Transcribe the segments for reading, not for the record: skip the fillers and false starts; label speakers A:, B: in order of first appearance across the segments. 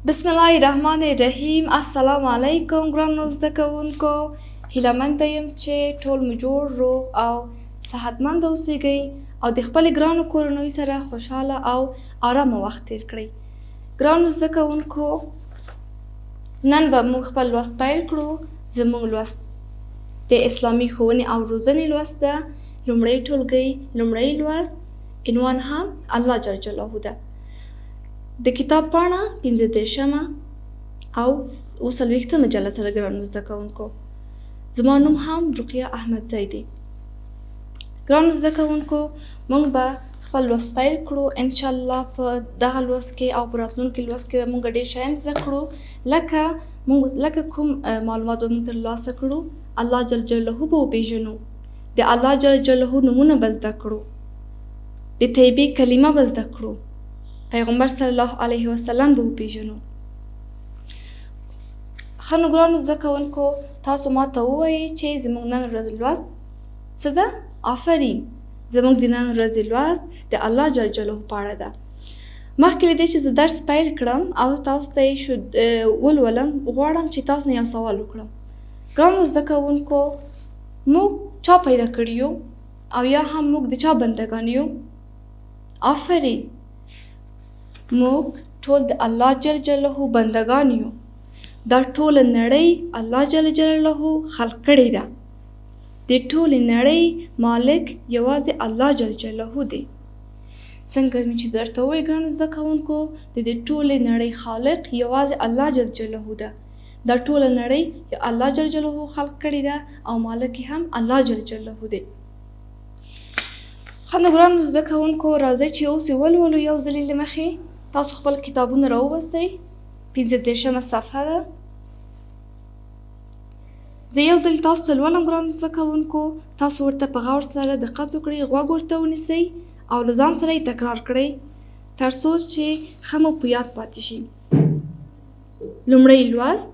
A: بسم الله الرحمن الرحیم. السلام علیکم ګرانو زده کوونکو، هیله مند یم چې ټول مو جوړ، روغ او صحتمند اوسیږئ او د خپل ګرانو کورنۍ سره خوشحاله او آرامه وخت تیر کړئ. ګرانو زده کوونکو، نن به موږ خپل لوست پیل کړو. زموږ لوست د اسلامي ښوونې او روزنې لوست ده، لومړی ټولګی، لومړی لوست، عنوان هم الله جل جلاله ده. د کتاب پاڼه 35مه او 47مه جلسه ده. ګرانو زده کوونکو، زما نوم هم رقیه احمدزی دی. ګرانو زده کوونکو، موږ به خپل لوست پیل کړو. انشاءالله په دغه لوست کې او په راتلونکي لوست کې به موږ ډېر شیان زده کړو، لکه موږ لکه کوم معلومات به موږ ترلاسه کړو؟ الله جل جلاله به وپېژنو، د الله جل جلاله نومونه به زده کړو، د طیبې کلمه به زده کړو، پیغمبر صلی الله علیه وسلم به وپېژنو. ښه نو ګرانو زده کوونکو، تاسو ما ته ووایئ چې زموږ نن ورځ لوست څه ده؟ آفرین، زموږ د نن ورځې لوست د الله جل جلاله په اړه ده. مخکې له دې چې زه درس پیل کړم او تاسو ته یې ولولم، غواړم چې تاسو نه یو سوال وکړم. ګرانو زده کوونکو، موږ چا پیدا کړي یو او یا هم موږ د چا بندګان یو؟ آفرین، موږ ټول د الله جل جلاله بندګان یو. دا ټوله نړۍ الله جل جلاله خلق کړې ده. د ټولې نړۍ مالک یوازې الله جل جلاله دی. څنګه مې چې درته وویل ګرانو زده کوونکو، د دې ټولې نړۍ خالق یوازې الله جل جلاله ده. دا ټوله نړۍ الله جل جلاله خلق کړې ده او مالک یې هم الله جل جلاله دی. ښه نو ګرانو زده کوونکو، راځئ چې اوس یې ولولو یو ځلې له مخې. تاسو خپل کتابونه راوباسئ، 35مه صفحه ده. زه یو ځل تاسو ته لولم ګرانو زده کوونکو، تاسو ورته په غور سره دقت وکړئ، غوږ ورته ونیسئ او له ځان سره یې تکرار کړئ تر څو چې ښه مو په یاد پاتې شي. لومړی لوست،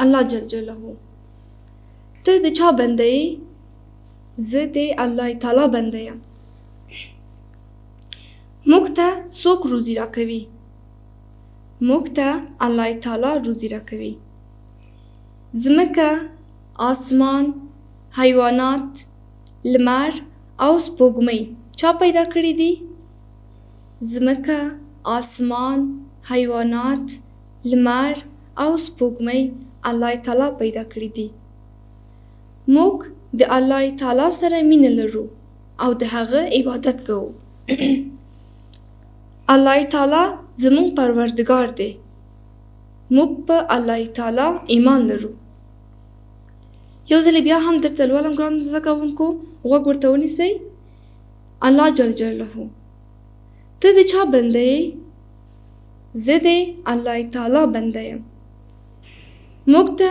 A: الله جل جلاله. ته د چا بنده یې؟ زه د الله تعالی بنده یم. موږ ته څوک روزي راکوي؟ موږ ته الله تعالی روزي راکوي. ځمکه، آسمان، حیوانات، لمر او سپوږمۍ چا پیدا کړي دي؟ ځمکه، آسمان، حیوانات، لمر او سپوږمۍ الله تعالی پیدا کړي دي. موږ د الله تعالی سره مینه لرو او د هغه عبادت کوو. الله تعالی زموږ پروردګار دی. موږ په الله تعالی ایمان لرو. یو ځل بیا هم درته لولم ګرانو زده کوونکو، غوږ ورته ونیسئ. الله جل جلاله. ته د چا بنده یې؟ زه د الله تعالی بنده یم. موږ ته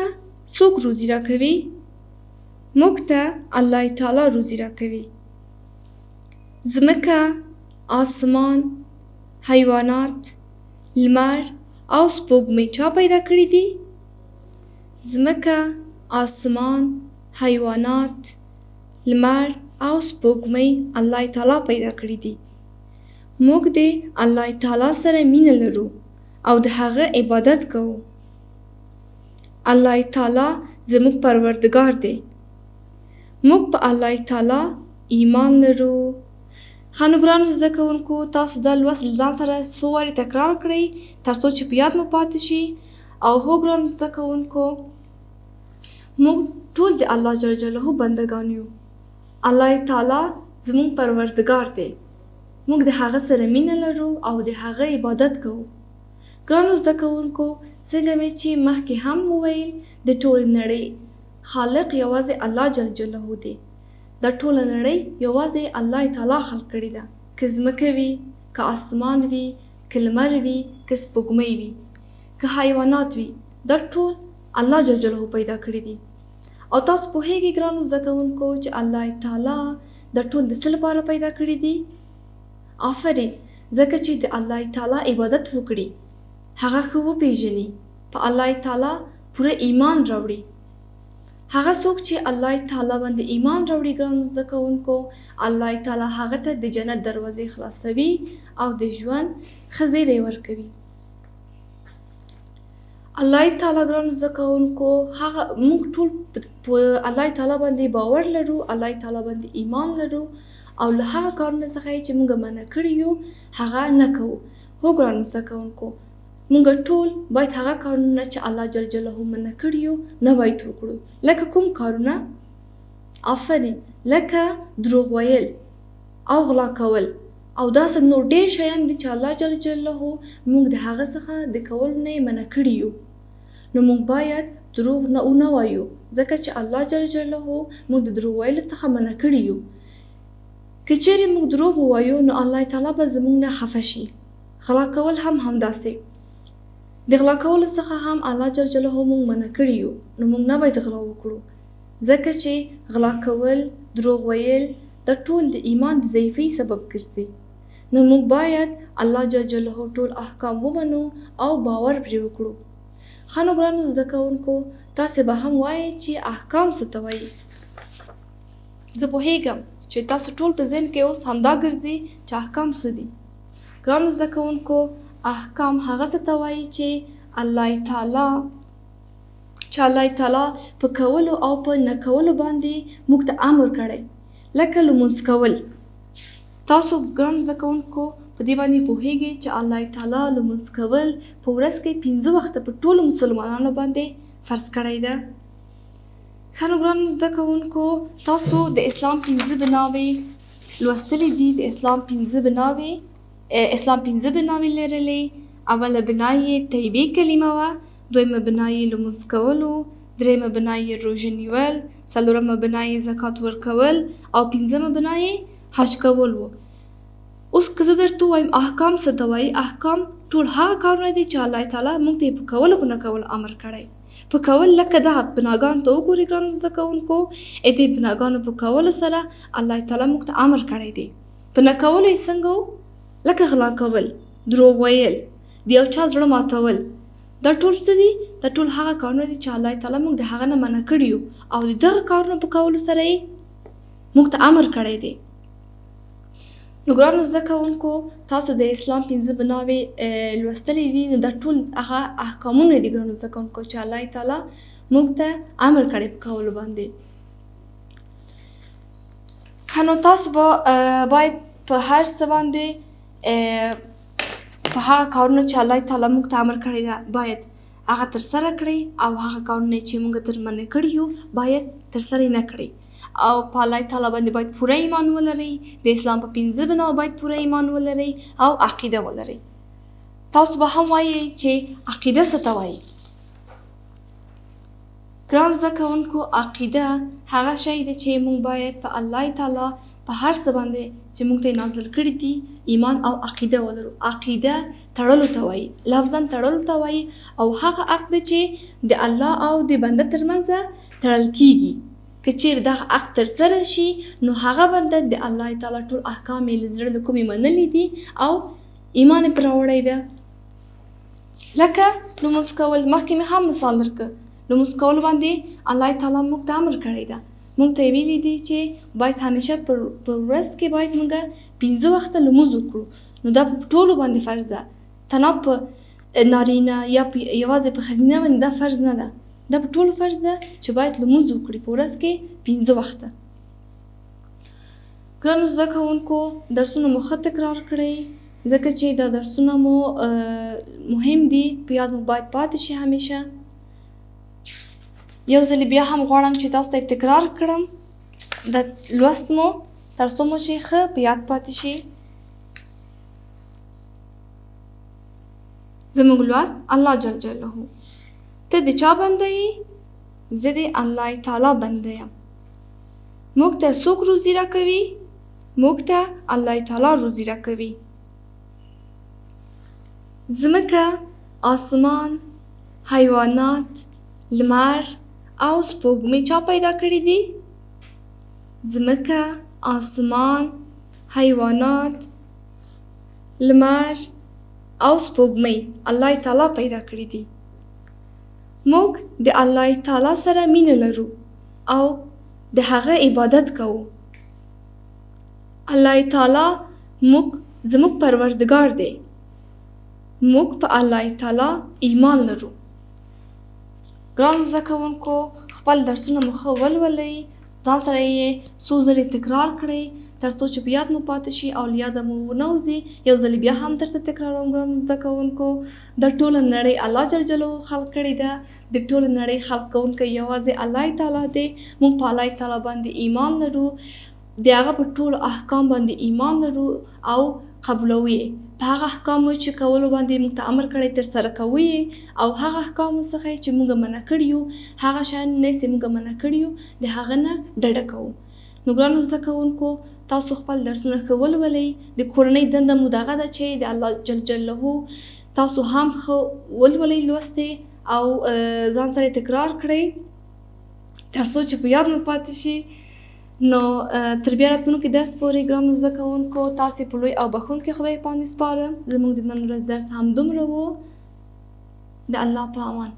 A: څوک روزي راکوي؟ موږ ته الله تعالی روزي راکوي. ځمکه، آسمان، حیوانات، لمر او سپوږمۍ چا پیدا کړي دي؟ ځمکه، آسمان، حیوانات، لمر او سپوږمۍ الله تعالی پیدا کړي دي. موږ د الله تعالی سره مینه لرو او د هغه عبادت کوو. الله تعالی زموږ پروردګار دی. موږ په الله تعالی ایمان لرو. ښه نو ګرانو زده کوونکو، تاسو دا لوست له ځان سره څو وارې تکرار کړئ تر څو چې په یاد مو پاتې شي. او هو ګرانو زده کوونکو، موږ ټول د الله جل جلاله بندګان یو. الله تعالی زموږ پروردګار دی. موږ د هغه سره مینه لرو او د هغه عبادت کوو. ګرانو زده کوونکو، څنګه مې چې مخکې هم وویل، د ټولې نړۍ خالق یوازې الله جل جلاله دی. دا ټوله نړۍ یوازې الله تعالی خلق کړې ده. که ځمکه وي، که آسمان وي، که لمر وي، که سپوږمۍ وي، که حیوانات وي، دا ټول الله جل جلاله پیدا کړي دي. او تاسو پوهیږئ ګرانو زده کوونکو چې الله تعالی دا ټول د څه لپاره پیدا کړي دي؟ آفرین، ځکه چې د الله تعالی عبادت وکړي، هغه ښه وپیژني، په الله تعالی پوره ایمان راوړي. هغه څوک چې الله تعالی باندې ایمان راوړي ګرانو زده کوونکو، الله تعالی هغه ته د جنت دروازې خلاصوي او د ژوند ښه زیری ورکوي. الله تعالی ګرانو زده کوونکو هغه موږ ټول په الله تعالی باندې باور لرو، الله تعالی باندې ایمان لرو او له هغه کارونو څخه یې چې موږ منع کړي یو هغه نه کوو. هو ګرانو زده کوونکو، موږ ټول باید هغه کارونه چې الله جل جلاله منع کړي یو نه باید وکړو. لکه کوم کارونه؟ آفرین، لکه دروغ ویل او غلا کول او داسې نور ډېر شیان دي چې الله جل جلاله موږ د هغه څخه د کولو نه یې منع کړي یو. نو موږ باید دروغ نه ونه وایو، ځکه چې الله جل جلاله موږ د دروغ ویلو څخه منع کړي یو. که چېرې موږ دروغ ووایو نو الله تعالی به زموږ نه خفه شي. غلا کول هم همداسې، د غلا کولو څخه هم الله جل جلاله موږ منع کړي یو، نو موږ نه باید غلا وکړو، ځکه چې غلا کول، دروغ ویل دا ټول د ایمان د ضعیفۍ سبب ګرځي. نو موږ باید الله جل جلاله ټول احکام ومنو او باور پرې وکړو. ښه نو ګرانو زده کوونکو، تاسې به هم وایئ چې احکام څه ته وایي؟ زه پوهیږم چې تاسو ټول په ذهن کې اوس همدا ګرځي چې احکام څه دي. ګرانو زده کوونکو، احکام هغه څه ته وایي چې الله تعالی چې الله تعالی په کولو او په نه کولو باندې موږ ته امر کړی، لکه لمونځ کول. تاسو ګرانو زده کوونکو په دې باندې پوهیږئ چې الله تعالی لمونځ کول په ورځ کې 5 وخته په ټولو مسلمانانو باندې فرض کړی ده. ښه نو ګرانو زده کوونکو، تاسو د اسلام 5 بناوې لوستلې دي. د اسلام 5 بناوې، اسلام 5 بناوې لرلې. اوله بنا یې طیبې کلمه وه، دویمه بنا یې لمونځ کول و، درېیمه بنا یې روژه نیول، څلورمه بنا یې زکات ورکول او پنځمه بنا یې حج کول و. اوس که زه درته ووایم احکام څه ته وایي، احکام ټول هغه کارونه دي چې الله تعالی موږ ته یې په کولو په نه کولو امر کړی. په کول لکه دغه بناګانو ته وګورئ ګرانو زده کوونکو، دې بناګانو په کولو سره الله تعالی موږ ته امر کړی دی. په نه کولو یې څنګه و؟ لکه غلا کول، دروغ ویل، د یو چا زړه ماتول، دا ټول څه دي؟ دا ټول هغه کارونه دي چې الله تعالی موږ د هغه نه منع کړي یو او د دغه کارونو په کولو سره یې موږ ته امر کړی دی. نو ګرانو زده کوونکو، تاسو د اسلام 5 بناوې لوستلې دي، نو دا ټول هغه احکامونه دي ګرانو زده کوونکو چې الله تعالی موږ ته امر کړی په کولو باندې. ښه نو تاسو به باید په هر څه باندې، په هغه کارونو چې الله تعالی موږ ته امر کړی ده باید هغه ترسره کړئ او هغه کارونه چې موږ تر منع کړي یو باید ترسره یې نه کړئ. او په الله تعالی باندې باید پوره ایمان ولرئ، د اسلام په 5 بناو باید پوره ایمان ولرئ او عقیده ولرئ. تاسو به هم وایئ چې عقیده څه ته وایي؟ ګران زده کوونکو، عقیده هغه شی دی چې موږ باید په الله تعالی په هر څه باندې چې موږ ته یې نازل کړي دي ایمان او عقیده ولرو. عقیده تړلو ته وایي، لفظا تړلو ته وایي، او هغه عقد چې د الله او د بنده ترمنځ تړل کیږي. که چیرې دغه عقد ترسره شي نو هغه بنده د الله تعالی ټول احکام یې له زړه له کومې منلي دي او ایمان یې پر راوړی ده. لکه لمونځ کول، مخکې مې هم مثال درکړ، لمونځ کولو باندې الله تعالی موږ ته امر کړی ده. موږ ته یې ویلي دي چې باید همیشه په ورځ کې باید موږ 5 وخته لمونځ وکړو. نو دا په ټولو باندې فرض ده، تنها په نارینه یا یوازې په ښځینه باندې دا فرض نه ده، دا په ټولو فرض ده چې باید لمونځ وکړي په ورځ کې 5 وخته. ګرانو زده کوونکو، درسونه مو ښه تکرار کړئ، ځکه چې دا درسونه مو مهم دي، په یاد مو باید پاتې شي همیشه. یو ځل بیا هم غواړم چې تاسو ته تکرار کړم دا لوست مو، تر څو مو چې ښه په یاد پاتې شي. زموږ لوست الله جل جلاله. ته د چا بنده یې؟ زه د الله تعالی بنده یم. موږ ته څوک روزي راکوي؟ موږ ته الله تعالی روزي راکوي. ځمکه، آسمان، حیوانات، لمر او سپوږمۍ چا پیدا کړي دي؟ ځمکه، آسمان، حیوانات، لمر او سپوږمۍ الله تعالی پیدا کړي دي. موږ د الله تعالی سره مینه لرو او د هغه عبادت کوو. الله تعالی موږ زموږ پروردګار دی. موږ په الله تعالی ایمان لرو. ګرانو زده کوونکو خپل درسونه مو ښه ولولئ، ځان سره یې څو ځلې تکرار کړئ تر څو چې په یاد مو پاتې شي او له یاده مو ونه وځي. یو ځل بیا هم درته تکراروم ګرانو زده کوونکو، دا ټوله نړۍ الله جل جلاله خلق کړې ده، د ټولې نړۍ خلق کوونکی یوازې الله تعالی دی. موږ په الله تعالی باندې ایمان لرو، د هغه په ټولو احکام باندې ایمان لرو او قبلوو یې، په هغه احکامو چې کولو باندې موږ ته امر کړی ترسره کوو یې، او هغه احکامو څخه چې موږ منع کړي یو، هغه شیان نه چې موږ منع کړي یو د هغه نه ډډه کوو. نو ګرانو زده کوونکو تاسو خپل درسونه ښه ولولئ. د کورنۍ دنده مو دغه ده چې د الله جل جلاله تاسو هم ښه ولولئ لوستې او ځان سره تکرار کړئ تر څو چې په یاد مو پاتې شي. نو تر بیا راتلونکي درس پورې ګرانو زده کوونکو تاسې په لوی او بښونکي خدای باندې سپارم. زموږ د نن ورځ درس همدومره و. د الله په امان.